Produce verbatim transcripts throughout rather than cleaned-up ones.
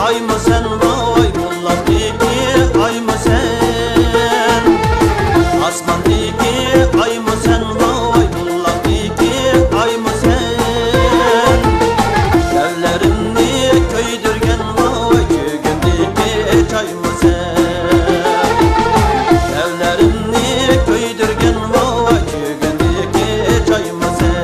ئايمۇ سەن، ۋاي، بۇلاقتىكى ئايمۇ سەن؟ ئاسماندىكى ئايمۇ سەن، ۋاي، بۇلاقتىكى ئايمۇ سەن؟ دەۋلىرىمنى كۆيدۈرگەن، ۋاي، كۆگۈندىكى چايمۇ سەن؟ دەۋلىرىمنى كۆيدۈرگەن، ۋاي، كۆگۈندىكى چايمۇ سەن؟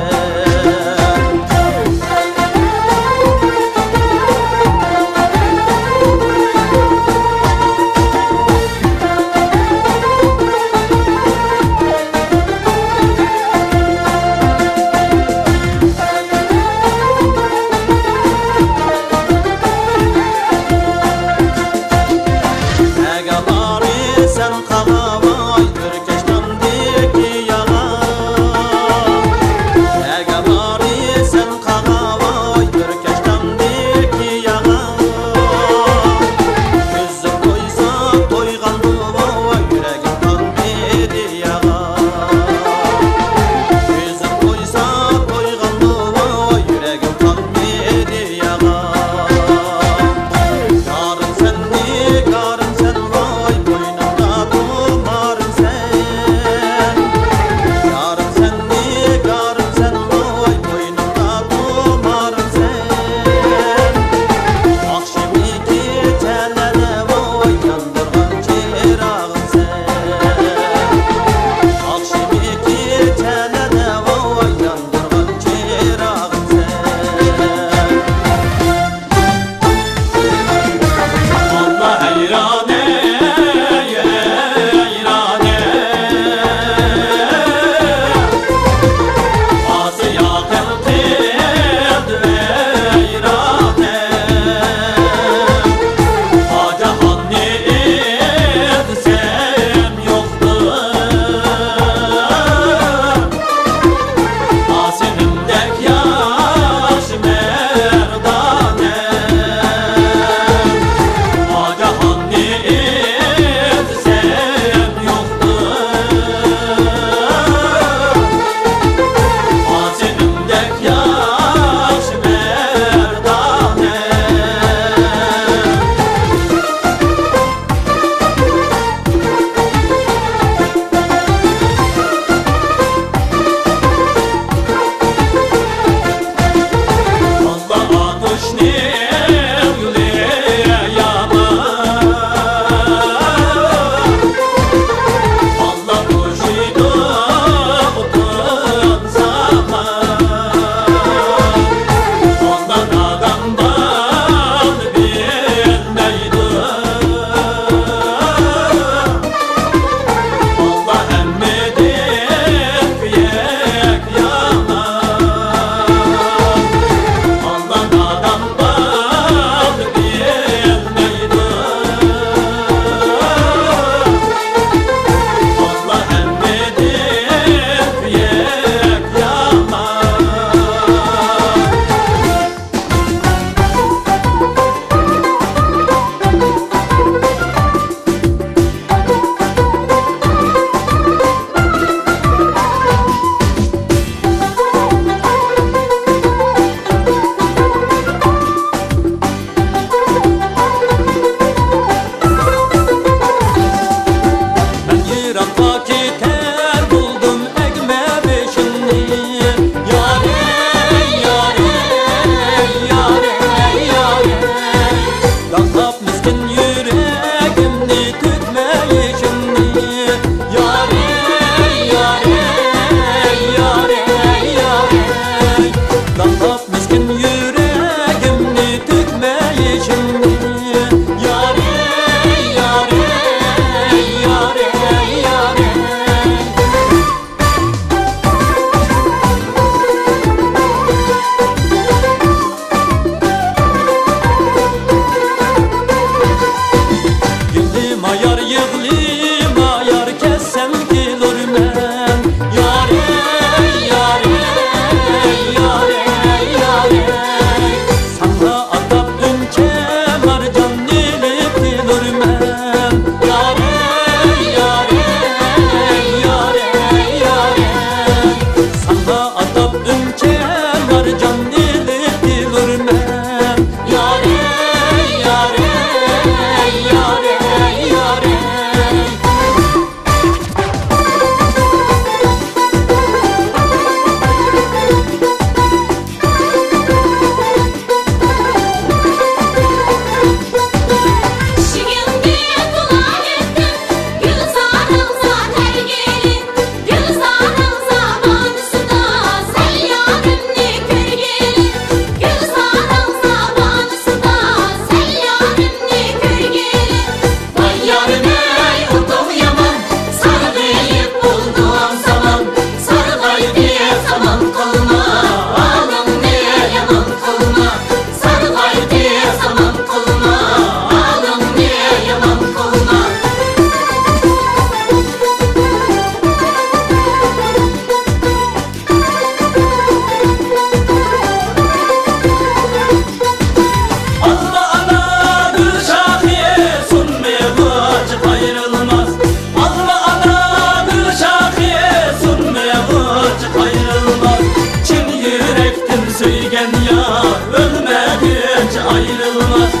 ئايرىلماس،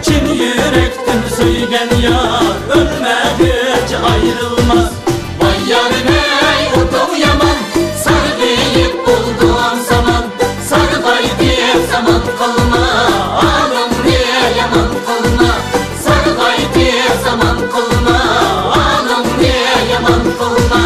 چىن يۈرەكتىن سۆيگەن يار، ئۆلمەگۈچە ئايرىلماس. ۋاي يارىم ئەي، ئۇتۇڭ يامان، سارغىيىپ بولدۇم سامان. سارغايدى زامان قىلما، ھالىڭنى يامان قىلما. سارغايدى زامان قىلما، ھالىڭنى يامان قىلما.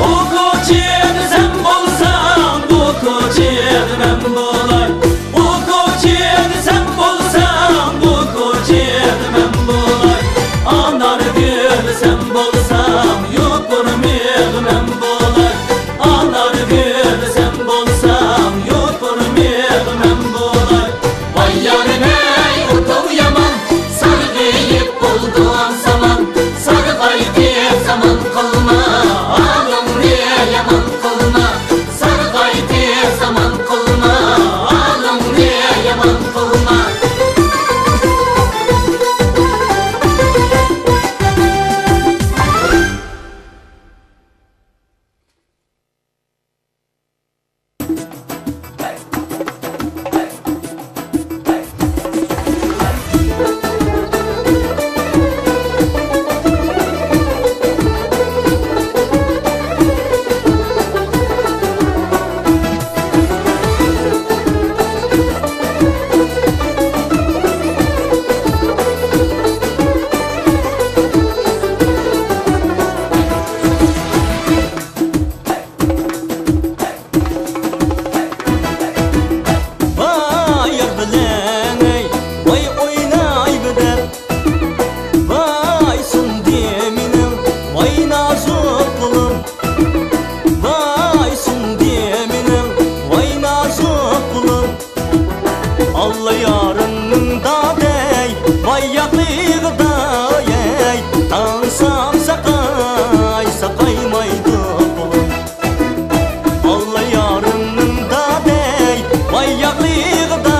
ئۇ كوچىدا سەن بولساڭ، بۇ كوچىدا مەن بولاي. ئۇ كوچىدا سەن بولساڭ، بۇ كوچىدا مەن بولاي. ئانارگۈل سەن بولساڭ، يوپۇرمىقى مەن بولاي. ئانارگۈل سەن بولساڭ، يوپۇرمىقى مەن بولاي. ۋاي يارىم ئەي، ئۇتۇڭ يامان، سارغىيىپ بولدۇم سامان. سارغايدى زامان قىلما، ھالىڭنى يامان قىلما. سارغايدى زامان قىلما، ھالىڭنى يامان قىلما. ۋاي يار بىلەن ئەي، ۋاي ئويناي بىدەپ. ۋاي سۇندى مېنىڭ، ۋاي نازۇك قۇلۇم. ۋاي سۇندى مېنىڭ، ۋاي نازۇك قۇلۇم. ئاللا يارىمنىڭ دادەي، ۋاي ياقلىقىدا ئەي، تاڭ سامساقاي ساقايمايدۇ قۇلۇم. ئاللا يارىمنىڭ دادەي، ۋاي ياقلىقىدا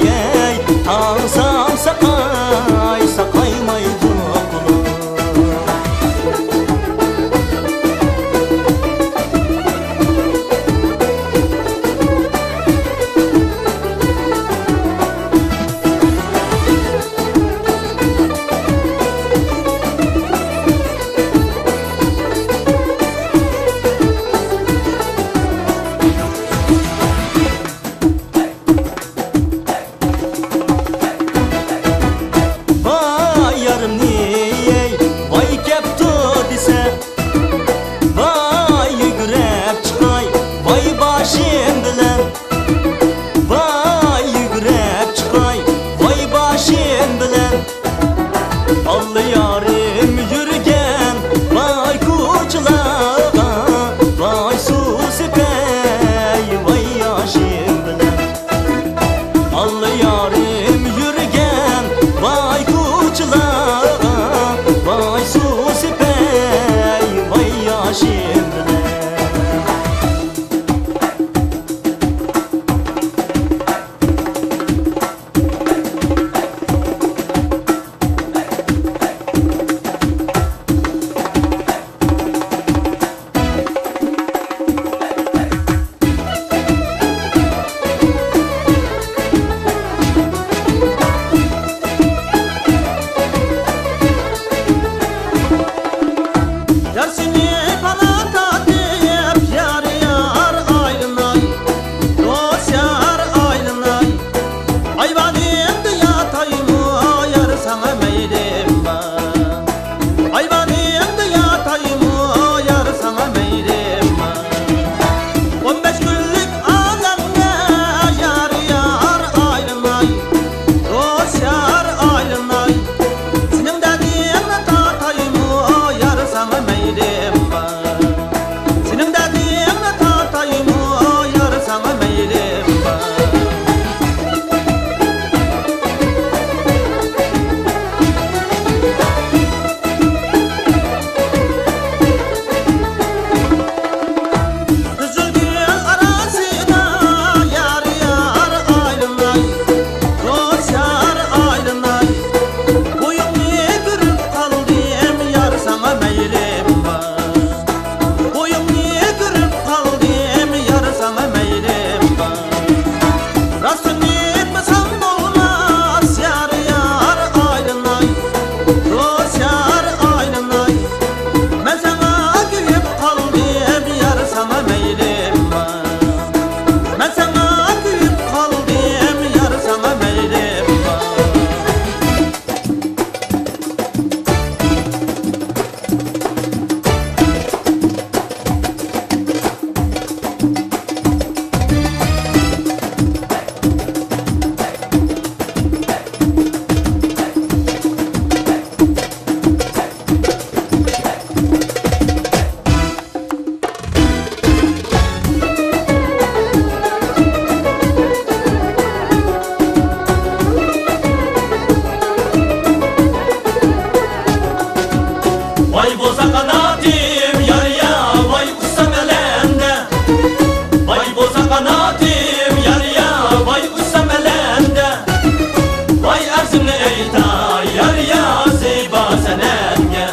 ئەي، تاڭ سامساقاي ساقايمايدۇ قۇلۇم. ۋاي يارىمنى، ۋاي كەپتۇ دېسە، ۋاي يۈگرەپ چىقاي، ۋاي باشىم بىلەن. ۋاي يۈگرەپ چىقاي، ۋاي باشىم بىلەن. ئاللا يارىم يۈرگەن ۋاي كوچىلارغا، ۋاي سۇ سېپەي، ۋاي ياشىم بىلەن. ئاللا يارىم يۈرگەن ۋاي كوچىلارغا، ۋاي سۇ سېپەي، ۋاي ياشىم بىلەن. يار سېنى پانا تارتىپ، يار، يار ئايلىناي، دوست يار ئايلىناي. ئايۋانىڭدا ياتايمۇ، يار، ساڭا مەيلىم بار. ئايۋانىڭدا ياتايمۇ، يار، ساڭا مەيلىم بار. ئون بەش كۈنلۈك ئالەمگە، يار، يار ئايلىناي، دوست يار ئايلىناي. سېنىڭ دەردىڭنى تارتايمۇ، يار، ساڭا مەيلىم باي بولسا قاناتىم يار يا، ۋاي ئۇچسام ئەلەندە. باي بولسا قاناتىم يار يا، ۋاي ئۇچسام ئەلەندە. ۋاي ئەرزىمنى ئېيتاي يار يا، زىبا سەنەمگە.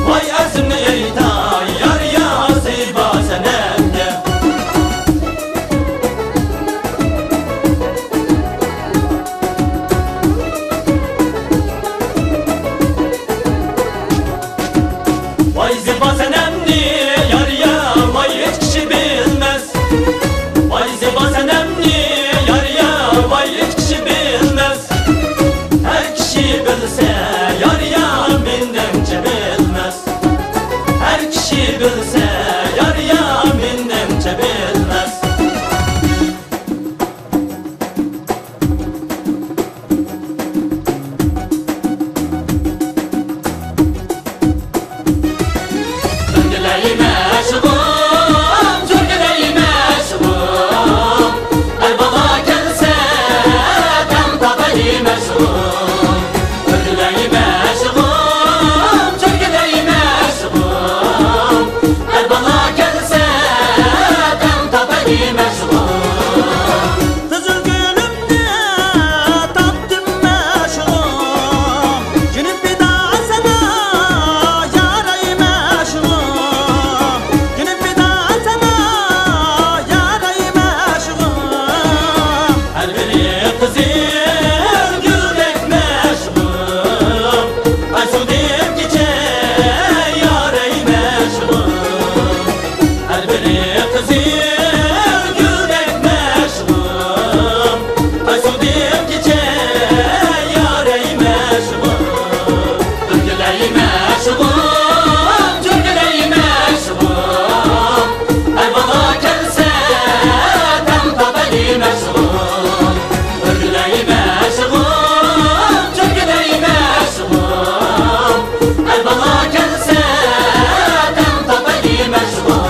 ۋاي ئەرزىمنى ئېيتاي يار يا، زىبا سەنەمگە. ۋاي زىبا سەنەمنى يار يا، ۋاي ھېچ كىشى بىلمەس. ۋاي زىبا سەنەمنى يار يا، ۋاي ھېچ كىشى بىلمەس. ھەر كىشى بىلسە يار يا، مېنىڭچە بىلمەس. ھەر كىشى بىلسە يار يا، مېنىڭچە بىلمەس. ئۆرگىلەي مەشۇقۇم، چۆرگىلەي مەشۇقۇم، ئەر بالا كەلسە تەڭ تاپاي مەشۇقۇم. ئۆرگىلەي مەشۇقۇم، چۆرگىلەي مەشۇقۇم، ئەر بالا كەلسە تەڭ تاپاي مەشۇقۇم. قىزىل گۈلۈمنى تاپتىم مەشۇقۇم، جېنىم پىدا ساڭا ياراي مەشۇقۇم، جېنىم پىدا ساڭا ياراي مەشۇقۇم. ھەر بىرى قىزىل گۈلدەك مەشۇقۇم، ئايسۇدىن كېچە ياراي مەشۇقۇم. ھەر بىرى قىزىل گۈلدەك مەشۇقۇم، ئايسۇدىن كېچە ياراي مەشۇقۇم. ئۆرگىلەي مەشۇقۇم، چۆرگىلەي مەشۇقۇم، ئەر بالا كەلسە تەڭ تاپاي مەشۇقۇم. ئۆرگىلەي مەشۇقۇم، چۆرگىلەي مەشۇقۇم، ئەر بالا كەلسە تەڭ تاپاي مەشۇقۇم.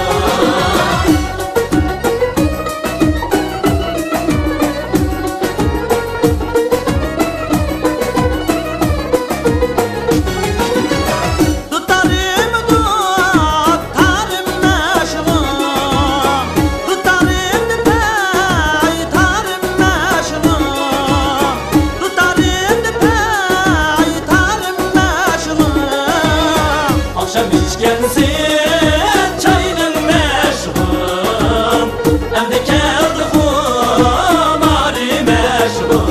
دۇتارىم، دۇتارىم مەشۇقۇم، دۇتارىم، دۇتارىم مەشۇقۇم، دۇتارىم، دۇتارىم مەشۇقۇم. ئاخشام ئىچكەنسەن چاينىڭ مەشۇقۇم، ئەمدى كەلدى خۇمارى مەشۇقۇم.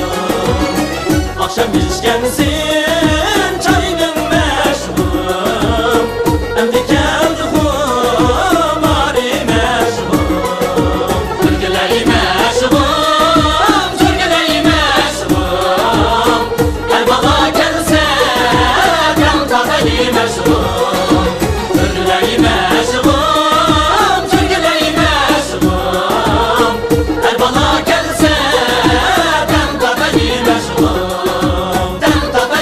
ئاخشام ئىچكەنسەن چاينىڭ مەشۇقۇم، ئەمدى كەلدى خۇمارى مەشۇقۇم. ئۆرگىلەي مەشۇقۇم، چۆرگىلەي مەشۇقۇم، ئەر بالا كەلسە تەڭ تاپاي مەشۇقۇم. ئۆرگىلەي مەشۇقۇم، چۆرگىلەي مەشۇقۇم، ئەر بالا كەلسە تەڭ تاپاي مەشۇقۇم، تەڭ تاپاي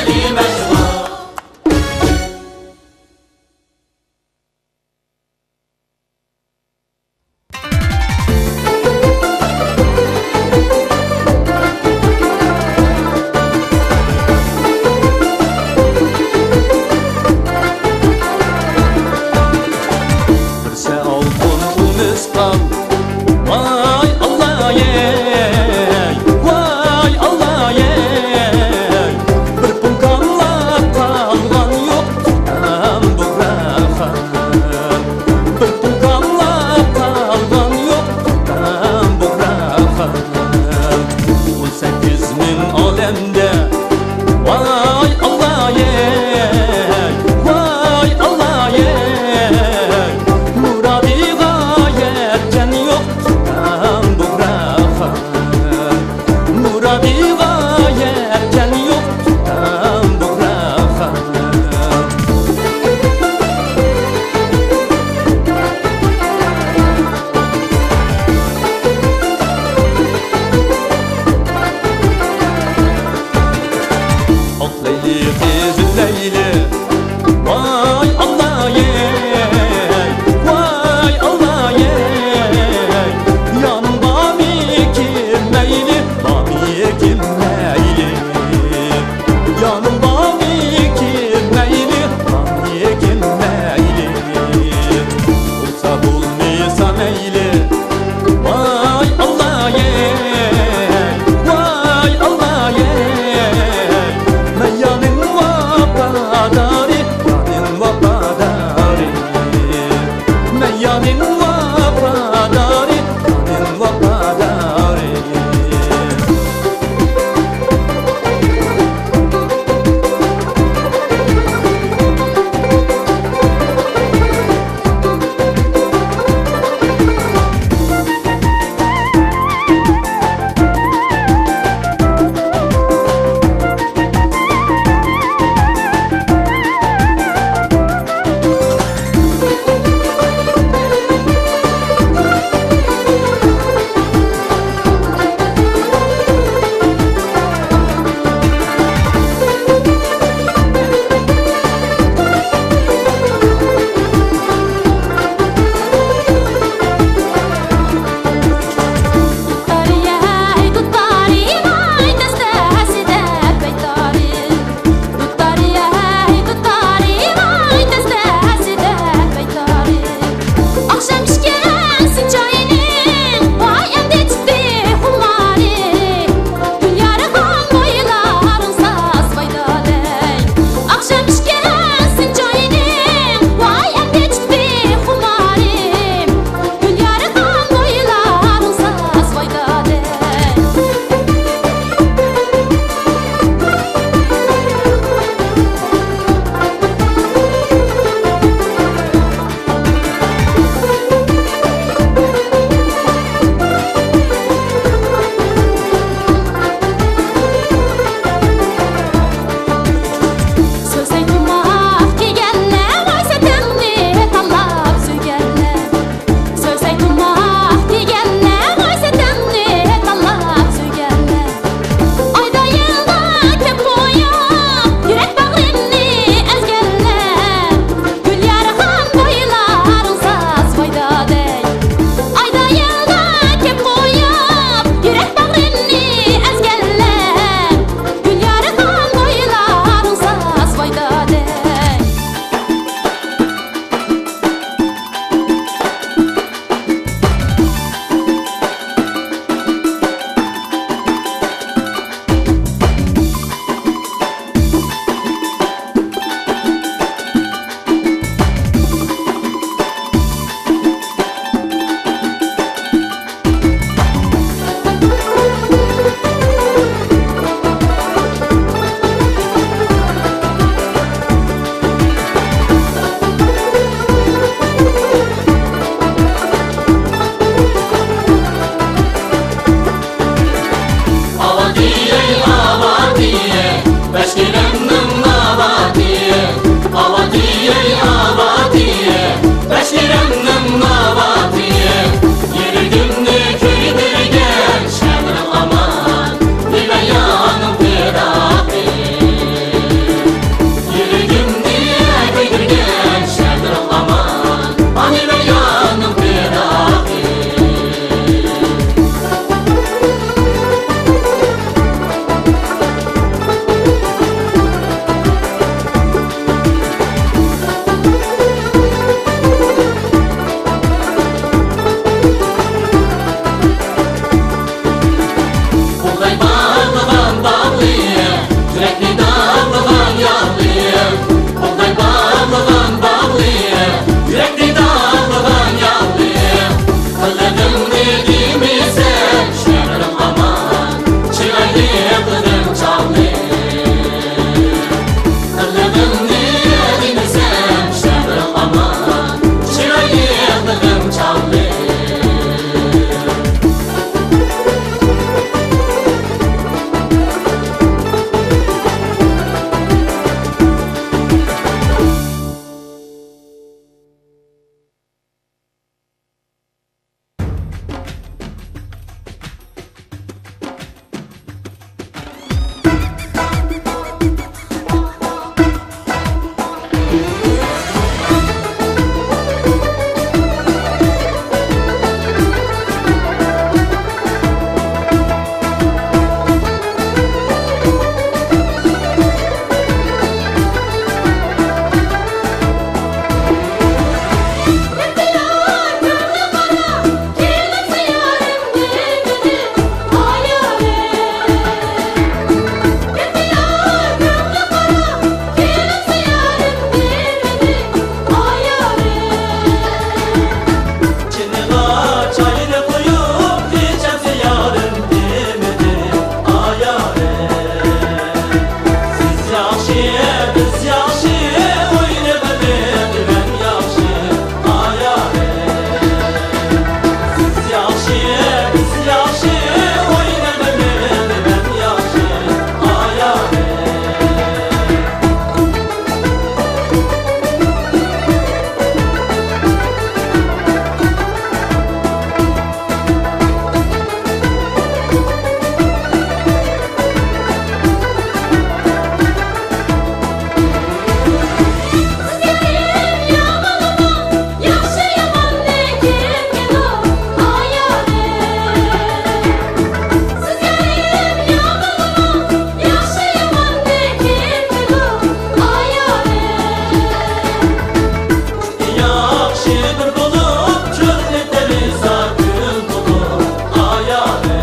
بىر بولۇپ چۆلنى تېرىسا، گۈل بولۇپ ئايالى.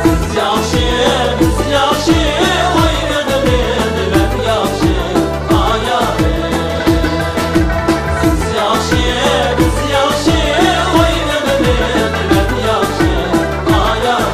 سىز ياخشى، بىز ياخشى، ۋاي ئېغىلى، مەن ياخشى، ئايالى. سىز ياخشى، بىز ياخشى، ۋاي ئېغىلى، مەن ياخشى، ئايالى.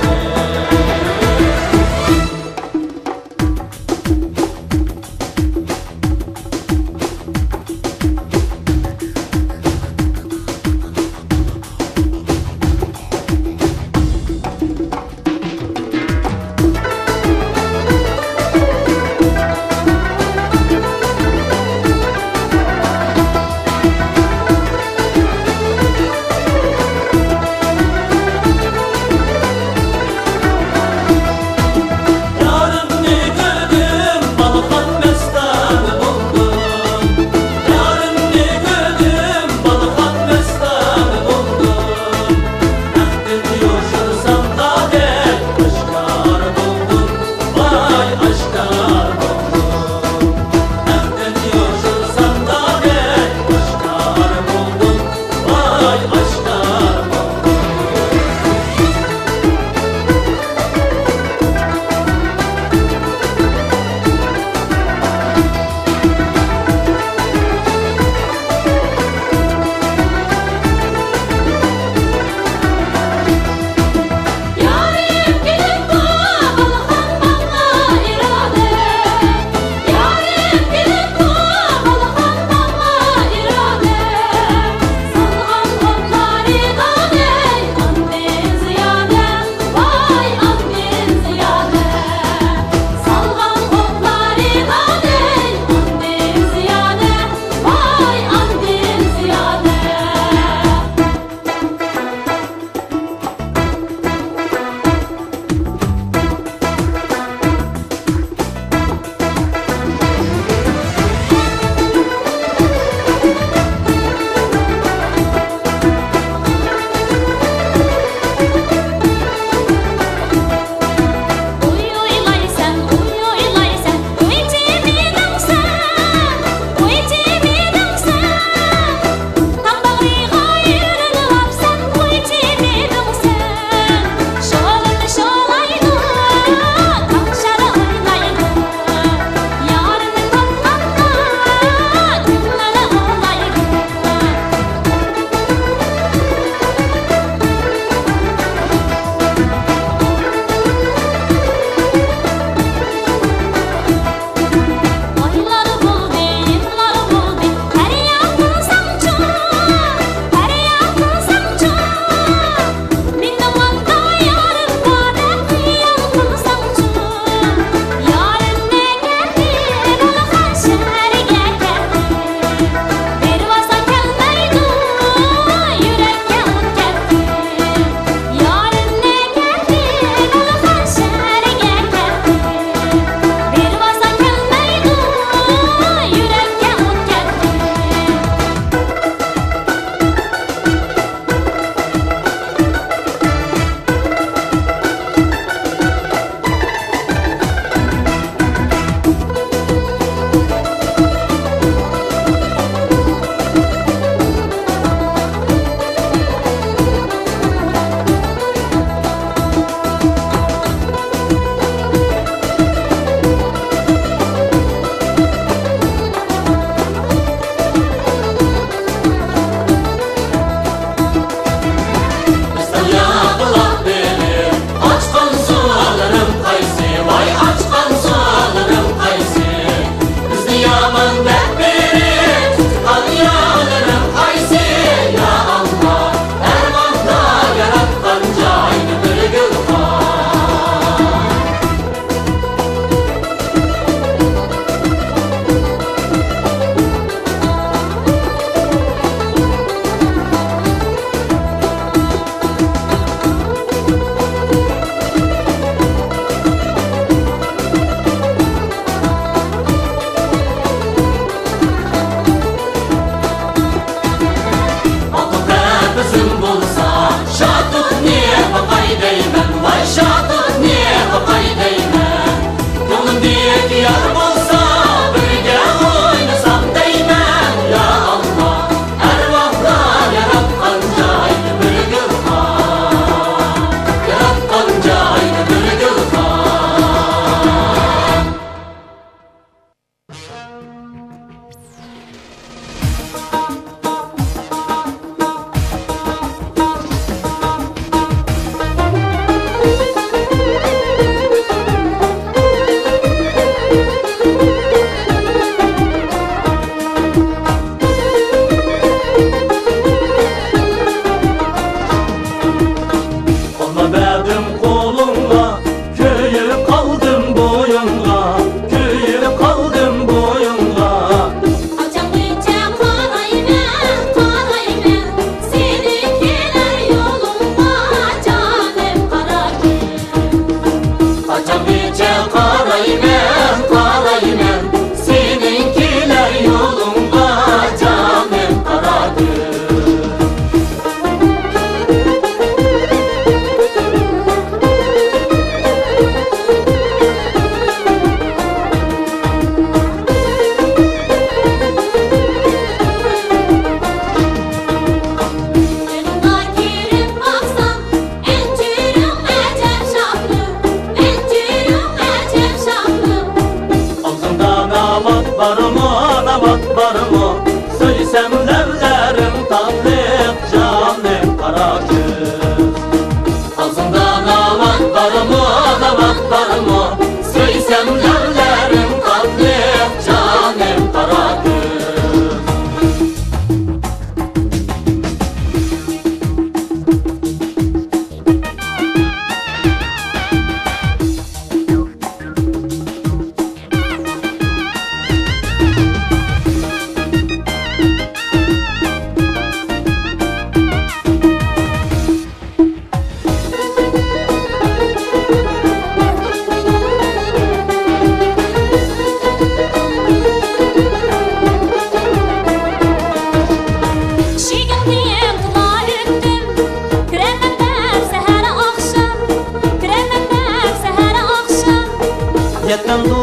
كەلدى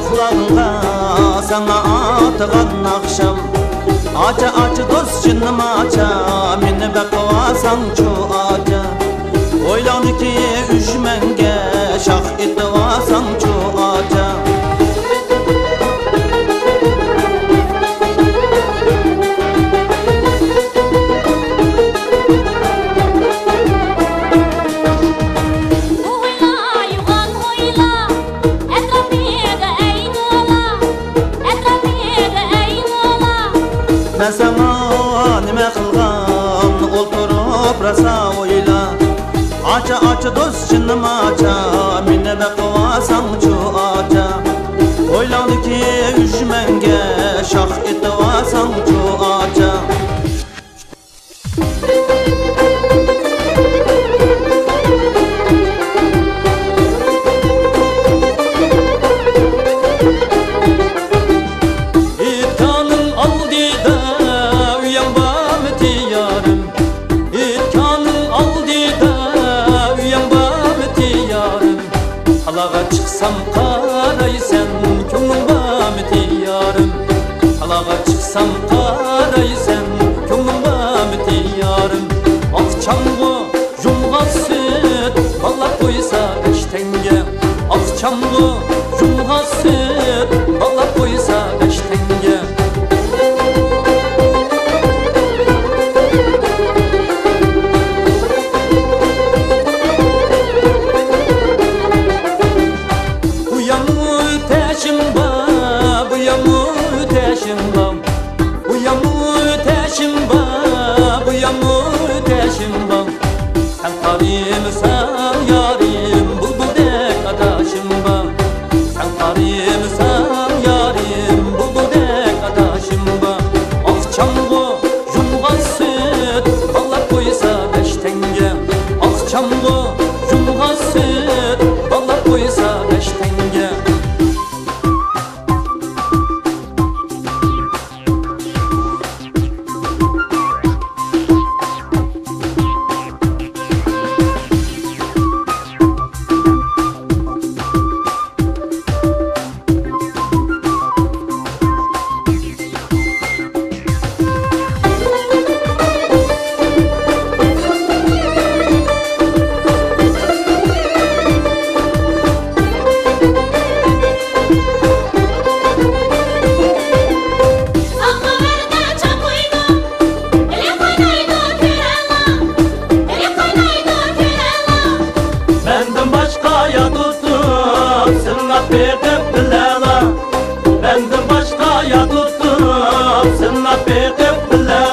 قۇلاققا ساڭا ئاتىغان ناخشام. ئاچا، ئاچا، دوست جېنىم ئاچا، مېنى بېقىۋالساڭچۇ ئاچا. ھويلاڭدىكى ئۈجمەڭگە شاخ ئېتىۋالساڭچۇ ئاچا. بۇ ھويلا يوغان ھويلا، ئەتراپىدا ئەينۇلا، ئەتراپىدا ئەينۇلا. مەن ساڭا نېمە قىلغان، ئولتۇرۇپ راسا ئويلا. ئاچا، ئاچا، دوست جېنىم ئاچا، مېنى بېقىۋالساڭچۇ ئاچا. ھويلاڭدىكى ئۈجمەڭگە شاخ ئېتىۋالساڭچۇ ئاچا. ئېيتكانىڭ ئالدىدا ئۆيۈڭ بارمىتى يارىم؟ ئېيتكانىڭ ئالدىدا ئۆيۈڭ بارمىتى يارىم؟ تالاغا چىقسام قارايسەن، كۆڭلۈڭ بارمىتى يارىم؟ تالاغا چىقسام قارايسەن، كۆڭلۈڭ بارمىتى يارىم؟ ئاقچامغۇ يۇمغاق سۈت بالاپ قويسا بەش تەڭگە. ئاقچامغۇ يۇمغاق سۈت بالاپ قويسا بەش تەڭگە. ئۇيامۇ تەشىم بار، بۇيامۇ تەشىم بار. ئۇيامۇ تەشىم بار، بۇيامۇ تەشىم بار. سەن قارىمىساڭ يارىم، بۇلبۇلدەك ئاداشىم بار. سەن قارىمىساڭ يارىم، بۇلبۇلدەك ئاداشىم بار. ئاقچامغۇ يۇمغاق سۈت بالاپ قويسا بەش تەڭگە. ئاقچامغۇ يۇمغاق سۈت بالاپ قويسا بەش تەڭگە. مەندىن باشقا يار تۇتۇپ، سىناپ بېقىپ بىلەلا. مەندىن باشقا يار تۇتۇپ، سىناپ بېقىپ بىلە.